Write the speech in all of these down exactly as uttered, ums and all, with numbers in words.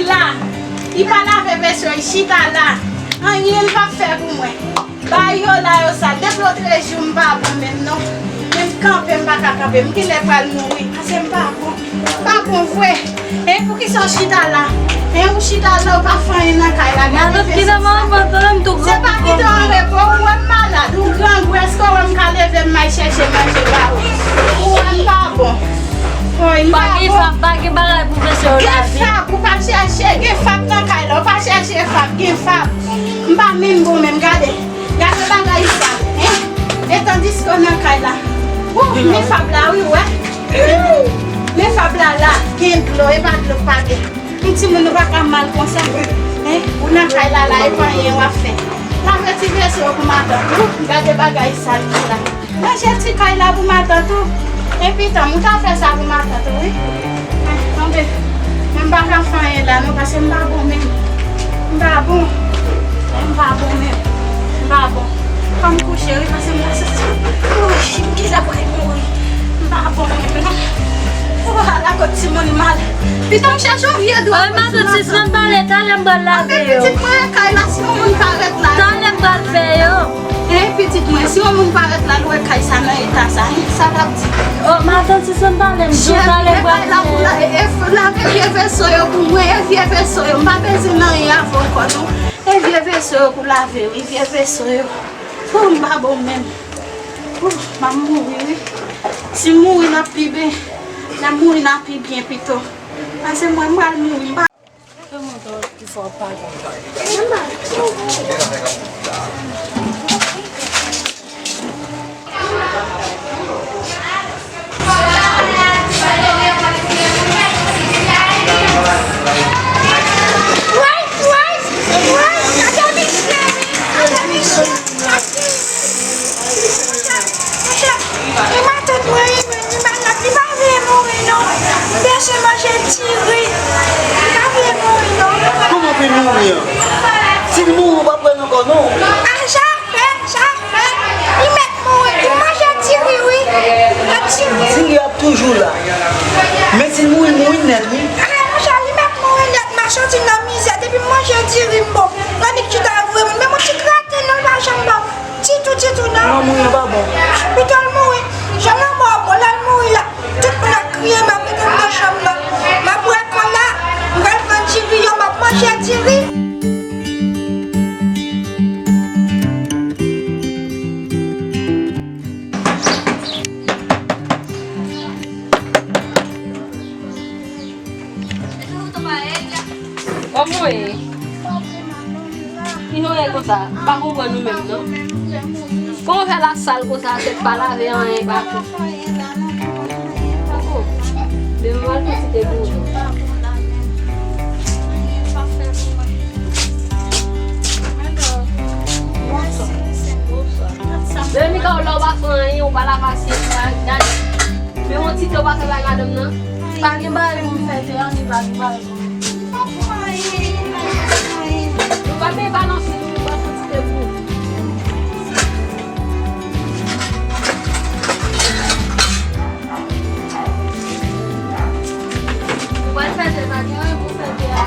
La, li pa lave veso, li chita la. Anyen li p ap fè pou mwen. Bagay yo la yo sal. Depi lòt jou m pa bon menm non. Men m kanpe, m pa ka kanpe. M genlè pral mouri. Paske m pa bon. M pa bon vre. E poukisa w chita la? E ou chita la, ou pa fè anyen nan kay la. Gade vye fè sa. Se pa kite w an repo, ou wè m malad, ou grangou, èske w wè m ka leve m al chèche manje ba ou? Ou wè m pa bon. Woy, m pa bon. Pa gen fab, pa gen bagay pou mesye yo lave. Gen fab, ou pa chèche, gen fab nan kay la, ou pa chèche fab, gen fab. M pa menm bon menm, gade. Gade bagay sa, hein? E tandiske nan kay la. Wouh, men fab la, wi, wè. Men fab la, la, gen dlo, e pa dlo k pa gen. Yon timoun nou pa ka mal konsa. Hein? Ou nan kay la, la, e pa anyen w ap fè. Lave ti veso pou matant. Wouh, gade bagay sal ki la. Ranje ti kay la pou matant ou. Epi tanm, ou ta fè sa pou matant ou, wi. Tonbe. Men m pa ka fè anyen la, non, paske m pa bon menm. M pa bon. M pa bon menm. M pa bon. Fò m kouche, wi, paske m pa santi. Woy, m genlè pral mouri. M pa bon menm, non. Ou pa al a kot timoun mal. Pito m chèche yon vye dwa. Oy, matant, sispann pale, talè m pral lave yo. Anben pitit mwen, kay la, si yon moun parèt la. Talè m pral fè yo. Hein, pitit mwen, si yon moun parèt la, l wè kay sa nan eta sa, hein, sa l ap di? Oh, matant, sispann pale m, di w talè m pral fè. Kay la pou la, e, e, lave vye veso yo pou mwen, e vye veso yo. M pa bezwen nan anyen avè w ankò, non. E vye veso yo pou lave, wi, vye veso yo. Pou m pa bon menm. Pou m ap mouri, wi. Si m mouri nan pi byen, nan mouri nan pi byen pito. Paske mwen, m pral mouri, m pa Kòman w ki fè w pa gen? Monchè, monchè, e matant mwen, wi, men li malad, li pa vle mouri, non. M bezwen manje diri. Li pa vle mouri, non. Kòman pou l mouri an? Si l mouri, ou p ap wè l ankò, non. A, sa fè, sa fè. Li mèt mouri. Li manje diri, wi. Diri ap toujou la. Men si l mouri, l mouri nèt, wi. A, monchè, li mèt mouri nèt. M ap soti nan mizè. Depi m manje diri, m bon. Annik chita voye moun. Men yon ti graten, non, l pa janm ban m. Ditou, ditou, non. Lanmou an pa bon. Pito l mouri. Jan lanmò an bon, lè l mouri la, tout moun ap kriye, m ap rete anndan chanm nan. M ap bwè kona, m pral vann diri yo, m ap manje diri. Kòman w ye? Ki jan w ye konsa? M pa konprann ou menm, non. Kòman w fè la sal konsa, tèt pa lave, anyen pa fè? Poko. Men mwen al fè ti te pou ou. Bebe Mika, w la w pa fè anyen, w pa lave asyèt la, gade. Men yon ti te w pa fè bay madanm nan. Pa gen bagay pou m fè te an, ni pa gen bagay pou m. Pa fè anyen, pa fè anyen. Nou pa te balanse, nou pa fè ti te pou. Nou pa fè te, pa gen anyen pou fè te a.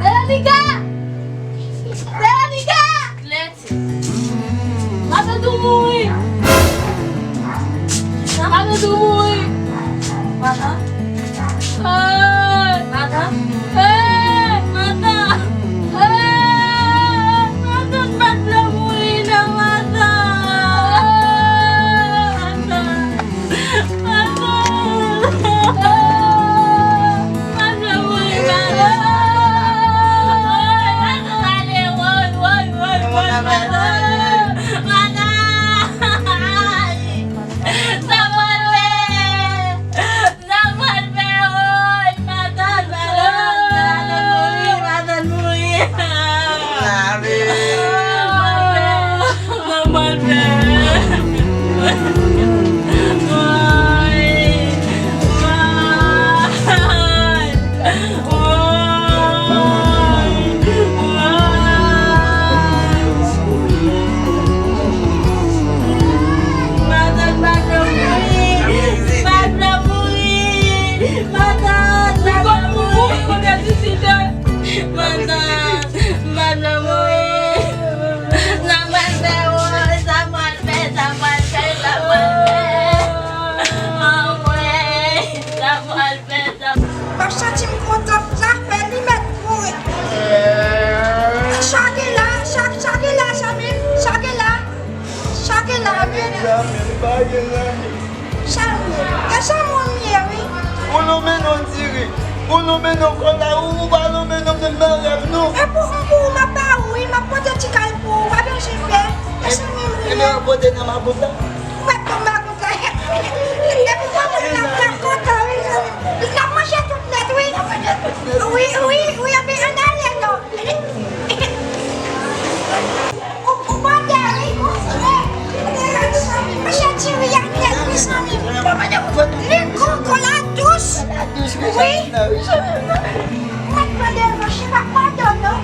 Veronica! Veronica! Matant ou mouri! Matant ou mouri! Matant? Hey! Matant? Hey! Matant! Santi m kontan, zafè li mèt mouri. Chak la, chak, chak la, zanmi m, chak la, chak la, men. Zanmi m, pa gen zanmi. Zanmi m, e zanmi m ye, wi. Ou lonmen non diri, ou lonmen non kola, ou, ou pa lonmen non menm nan rèv, non. E pou, pou ou, m ap ba ou, wi, m ap pote ti kal pou ou, pa bezwen pè. E zanmi m, wi. Ebyen, w ap pote nan makout la. Ou mèt nan makout la. E pou kòman l ap, l ap kontan, wi, zanmi m. L ap manje tout nèt, wi. Wi, wi, wi, epi ann ale, non. Ou, ou bòdè, wi, kontinye. Manje diri a nèt, wi, zanmi m. Li gou, kola dous. Wi. Mwen mande manje pa padon, non.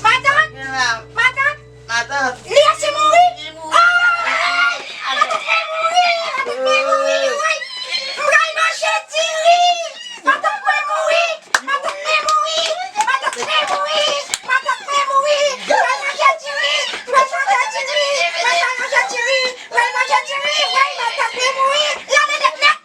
Matant! Matant! Matant! Li ap mouri! Li mouri! Ay! Matant mwen mouri! Matant mwen mouri! Woy! M pral manje diri! Matant mwen mouri! Matant mwen mouri! Matant mwen mouri! Matant mwen mouri! M pral manje diri! M pral manje diri! M pral manje diri! M pral manje diri! Woy! Matant mwen mouri! Lale nèt nèt!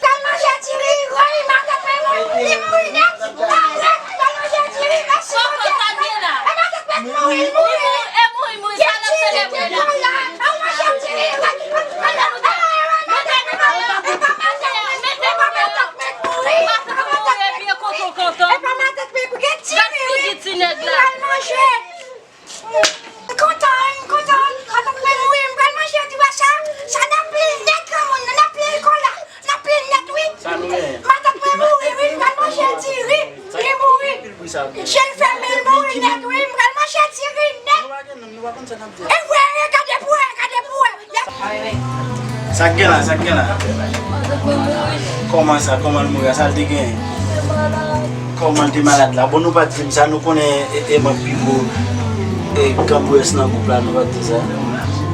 Pral manje diri, woy, matant mwen mouri, li mouri nèt. Pral manje diri, mèsi Bondye. Kòkò, sa gen la? E matant mwen mouri, li mouri. Li mouri, e mouri, mouri, sa n ap selebre la? Pral manje diri, woy. Mete nou deyò, mete nou deyò, mete nou deyò. Matant mwen mouri, matant mwen mouri. Matant mwen mouri, ebyen, kòkò, kòkò. E pa matant mwen, gad figi ti nèg la. Pral manje. M kontan, m kontan. Matant mwen mouri, m pral manje diri a sa. Sa n ap plen nèt, granmoun, n ap plen kola, n ap plen nèt, wi. Matant mwen mouri, wi, m pral manje diri, li mouri. Je l fèmen, l mouri nèt, wi, m pral manje diri nèt. E vre, e gade pou wè, gade pou wè. Sa k gen la, sa k gen la? Kòman sa, kòman l mouri a, sa l te genyen? Kòman l te malad la? Bon, nou pa t di m sa, nou konnen e, e m ap pi gwo, e, kanbouyès nan gwoup la, nou pa t di sa.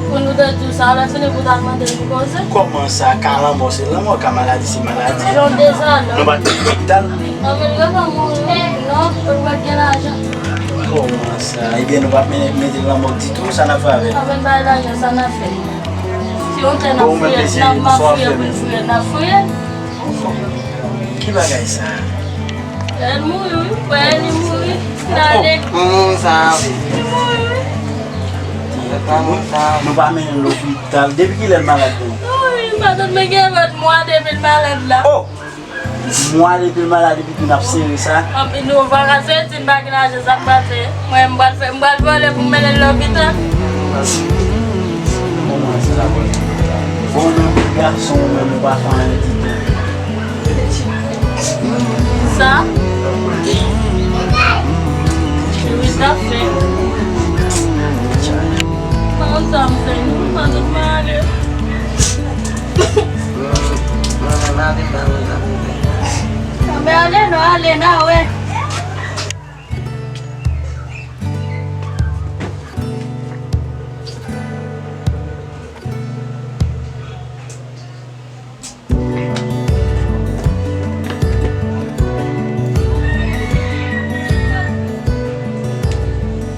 Pou nou te di w sa, lè fini pou w t al mande l pou koze. Kòman sa, ka lanmò se lanmò, ka maladi se maladi. Jan de sa, non. Nou pa t di lopital. Anben, yo pa mouri, non, yo pa t gen lajan. Kòman sa? Ebyen, nou p ap men-, mete l nan mòg ditou, sa n ap fè avè l? Anben, bay lajan, sa n ap fè? Si yon tè n ap fouye, n ap mafouye pou l fouye, n ap fouye. Ki bagay sa? L mouri, wi. Wè, li mouri. Gade. Moun sa. Li mouri, wi. Nou pa mennen l lopital. Depi kilè l malad menm? Wi, matant mwen gen kat mwa depi l malad la. Oh! Mwa depi l malad epi tou n ap sere sa. Anpi nou vakans wi, si n pa gen lajan sa n pral fè. Mwen m pral fè, m pral vòlè pou m mennen l lopital. Kòman sa? Bon, menm gason ou menm ou pa fè anyen ditou. Sa? Wi, sa fè. Kòman sa m fè? Mwen tout mwen ale. Mwen menm ale, m pa konn sa pou m fè. Anben ale non, ale n a wè.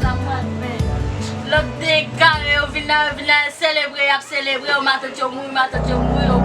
Sa m pral fè? Lòt de egare yo vin la, yo vin la selebre, y ap selebre, yo matant yo mouri, matant yo mouri, yo